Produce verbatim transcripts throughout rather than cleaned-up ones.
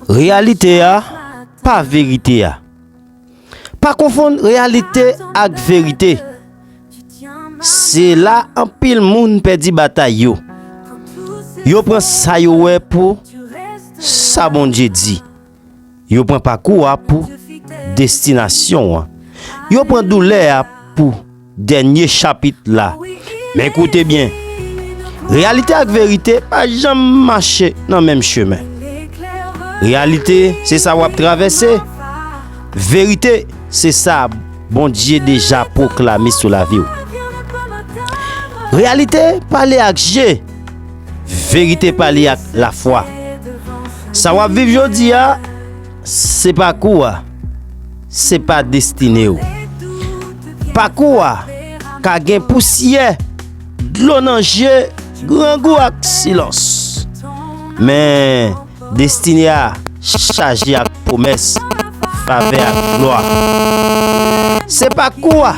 Reyalite a pa verite a. Pa konfonn reyalite ak verite. Se la anpil moun pèdi batay yo. Yo pran sa yo wè pou sa Bondye di. Yo pran pakou a pou destinasyon an. Yo pran doulè a pou dènye chapit la. Men koute byen, reyalite ak verite pa janm mache nan menm chemen. Reyalite, se sa w ap travèse. Verite, se sa Bondye deja pwoklame sou lavi w. Reyalite pale ak je, verite pale ak lafwa. Sa w ap viv jodi a, se pakou a, se pa destine w. Pakou a ka gen pousyè, dlo nan je, grangou ak silans. Men destine a chaje ak pwomès, favè ak glwa. Se pakou a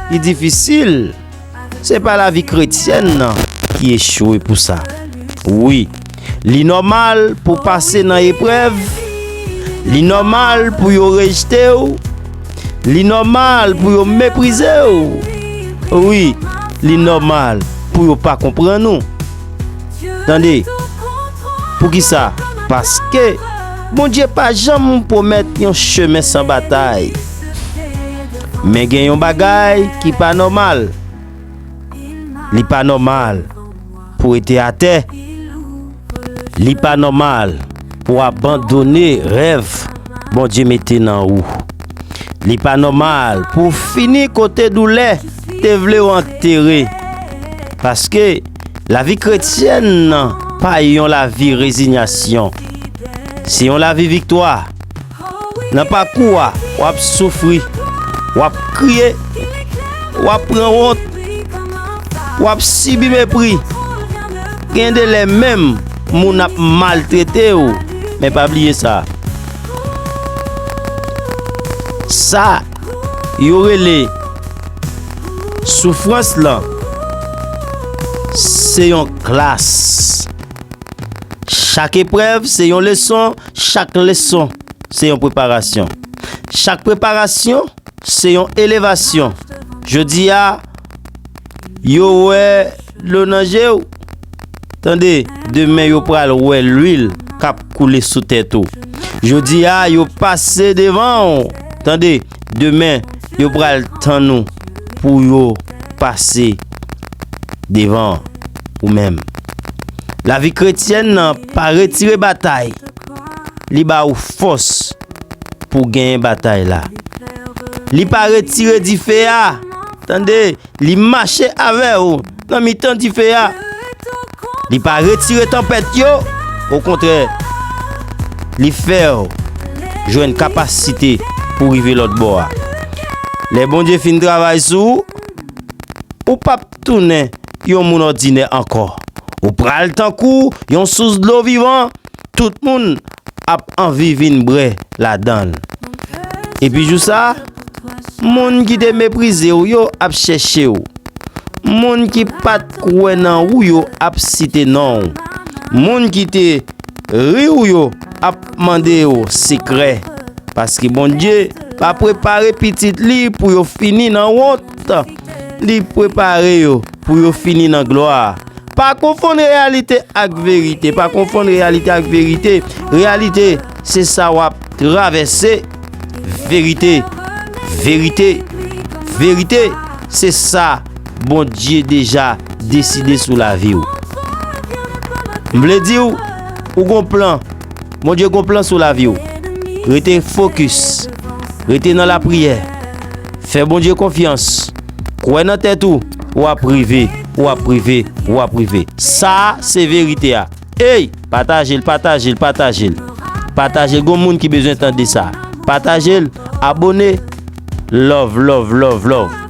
ki difisil, se pa lavi kretyèn nan ki echwe pou sa. Wi, li nòmal pou pase nan eprèv, li nòmal pou yo rejte w, li nòmal pou yo meprize w. Wi, li nòmal pou yo pa konprann ou. Tande, poukisa? Paske Bondye pa janm pwomèt yon chemen san batay. Men gen yon bagay ki pa nòmal. Li pa nòmal pou w rete atè. Li pa nòmal pou w abandone rèv Bondye mete nan ou. Li pa nòmal pou w fini kote doulè te vle w antere. Paske lavi kretyèn nan pa yon lavi rezinyasyon. Se yon lavi viktwa. Nan pakou a, w ap soufri, w ap kriye, w ap pran wont, w ap sibi mepri. Gen de lè menm, moun ap maltrete w, men pa bliye sa. Sa yo rele soufrans lan, se yon klas. Chak eprèv se yon leson, chak leson se yon preparasyon. Chak preparasyon se yon elevasyon. Jodi a, yo wè dlo nan je w. Tande, demen yo pral wè lwil k ap koule sou tèt ou. Jodi a, yo pase devan w. Tande, demen yo pral tann ou pou yo pase devan ou menm. Lavi kretyèn nan pa retire batay. Li ba ou fòs pou genyen batay la. Li pa retire dife a. Tande, li mache avè w nan mitan dife a. Li pa retire tanpèt yo. Okontrè, li fè w jwenn kapasite pou rive lòt bò a. Lè Bondye fin travay sou ou, ou p ap tounen yon moun òdinè ankò. Ou pral tankou yon sous dlo vivan, tout moun ap anvi vin bwè ladan l. Epi jou sa a, moun ki te meprize w yo ap chèche w. Moun ki pa t kwè nan ou yo ap site non w. Moun ki te ri w yo ap mande w sekrè. Paske Bondye pa prepare pitit li pou yo fini nan wont. Li prepare yo pou yo fini nan glwa. Pa konfonn reyalite ak verite. Pa konfonn reyalite ak verite. Reyalite, se sa w ap travèse. Verite, verite, verite, se sa Bondye deja deside sou lavi w. M vle di w, ou gon plan. Bondye gon plan sou lavi w. Rete fokis. Rete nan lapriyè. Fè Bondye konfyans. Kwè nan tèt ou. W ap rive. W ap rive. W ap rive. Sa a se verite a. Ey, pataje l, pataje l, pataje l. Pataje l. Gon moun ki bezwen tande sa. Pataje l. Abone. Love, love, love, love.